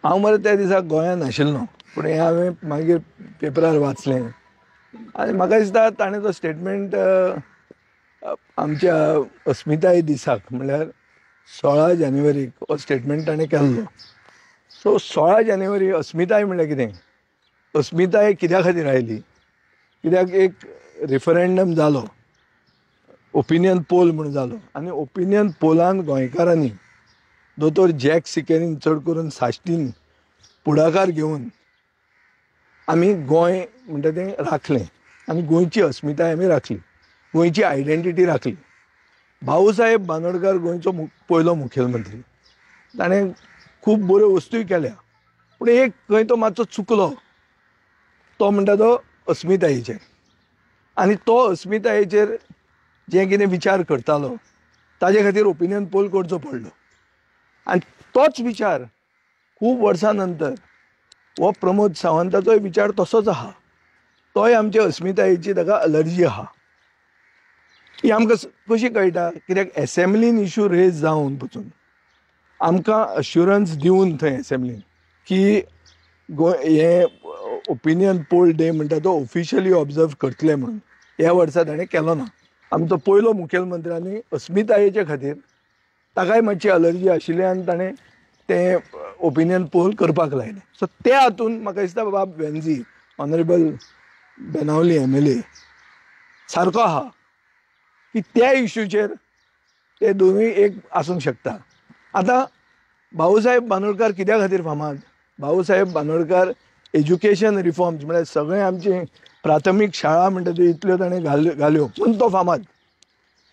हांव मरे त्या दिसा गोंयांत नाशिल्लो, पूण हें हांवें मागीर पेपरार वाचलें आनी म्हाका दिसता ताणें तो स्टेटमेंट आमच्या अस्मिताय दिसाक म्हणल्यार 16 जानेवारीक हो स्टेटमेंट ताणें केल्लो. सो 16 जानेवारी अस्मिताय म्हणल्यार कितें, अस्मिताय कित्या खातीर आयली, कित्याक एक रिफरंडम जालो, ओपिनियन पोल म्हूण जालो आनी ओपिनियन पोलान गोंयकारांनी दोतोर जॅक सिकेरीन चड करून साश्टीन पुढाकार घेवन आमी गोंय म्हणटा तें राखलें आनी गोंयची अस्मिताय आमी राखली, गोंयची आयडेंटिटी राखली. भाऊसाहेब बांदोडकर गोंयचो पयलो मुखेलमंत्री, ताणें खूब बऱ्यो वस्तूय केल्या, पूण एक खंय तो मातसो चुकलो तो म्हणटा तो अस्मितायेचेर. आनी तो अस्मितायेचेर जें कितें विचार करतालो ताजे खातीर ओपिनियन पोल करचो पडलो आनी तोच विचार खूब वर्सां नंतर हो प्रमोद सावंताचोय विचार तसोच आहा, तोय आमचे अस्मितायेची ताका अलर्जी आहा. ही आमकां कशी कळटा, कित्याक एसेंब्लीन इशू रेज जावन पसून आमकां अश्युरन्स दिवन थंय एसेंब्लीन की गोंय हें ओपिनियन पोल डे म्हणटा तो ऑफिशियली ऑब्जर्व करतले म्हणून, ह्या वर्सा ताणें केलो ना. आमचो पयलो मुखेलमंत्र्यांनी अस्मितायेचे खातीर ताकाय मातशी अलर्जी आशिल्ली आनी ताणें तें ओपिनियन पोल करपाक लायलें. सो ते हातून म्हाका दिसता बाब वेन्झी, ऑनरेबल बेनावली MLA सारको आहा की त्या इश्यूचेर ते दोनूय एक आसूंक शकता. आतां भाऊसाहेब बांदोडकर कित्या खातीर फामाद, भाऊसाहेब बांदोडकर एज्युकेशन रिफॉर्म्स म्हळ्यार सगळें आमचें प्राथमीक शाळा म्हणटा त्यो इतल्यो ताणें घाल्यो पूण तो फामाद.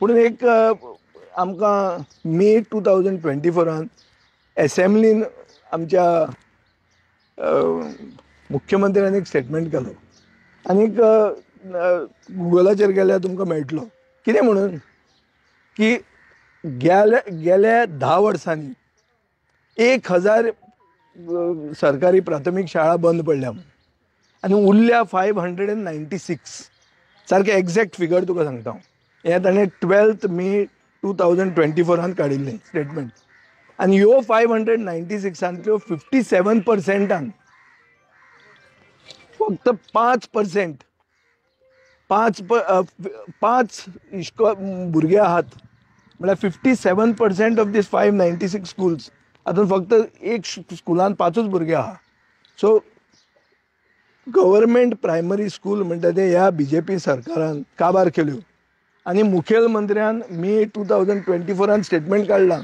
पूण एक आमकां मे 2024 एसेंब्लीन आमच्या मुख्यमंत्र्यान एक स्टेटमेंट केलो आनीक गुगलाचेर गेल्यार तुमकां मेळटलो, कितें म्हणून की गेल्या 10 वर्सांनी 1000 सरकारी प्राथमीक शाळा बंद पडल्या म्हणून आनी उरल्या 596, सारकें एग्जॅक्ट फिगर तुका सांगता हांव. हें ताणें 12 मे 2024 काडिल्लें स्टेटमेंट आनी ह्यो 596 57% फक्त 5% 5 भुरगे आहात म्हळ्यार 57% ऑफ these 596 schools हातूंत फक्त एक स्कुलान 5 भुरगे आहा. सो गव्हर्मेंट प्रायमरी स्कूल म्हणटा ते ह्या BJP सरकारान काबार केल्यो आनी मुखेलमंत्र्यान मे 2024 स्टेटमेंट काडलां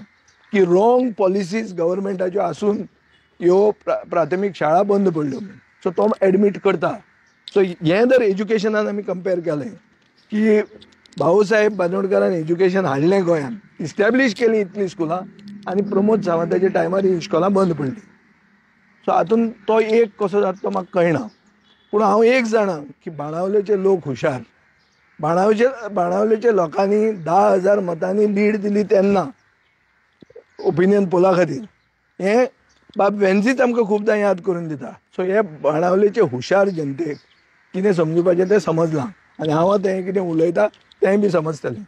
की रॉंग पॉलिसीज गव्हर्मेंटाच्यो आसून ह्यो प्राथमीक शाळा बंद पडल्यो. सो तो एडमीट करता. सो हें जर एज्युकेशनान आमी कंपेर केलें की भाऊसाहेब बांदोडकरान एज्युकेशन हाडलें गोंयांत, इस्टॅब्लीश केलीं इतलीं स्कुलां आनी प्रमोद सावंताच्या टायमार ही इस्कोलां बंद पडलीं. सो हातूंत तो एक कसो जाता तो म्हाका कळना, पूण हांव एक जाणा की बाणावलेचे लोक हुशार, बाणावलेचे लोकांनी 10,000 मतांनी लीड दिली तेन्ना ओपिनियन पोला खातीर, हें बाब वेन्झीच आमकां खुबदां याद करून दिता. सो हे बाणावलेचे हुशार जनतेक कितें समजुपाचें तें समजलां आनी हांव तें कितें उलयता तेंय बी समजतलें.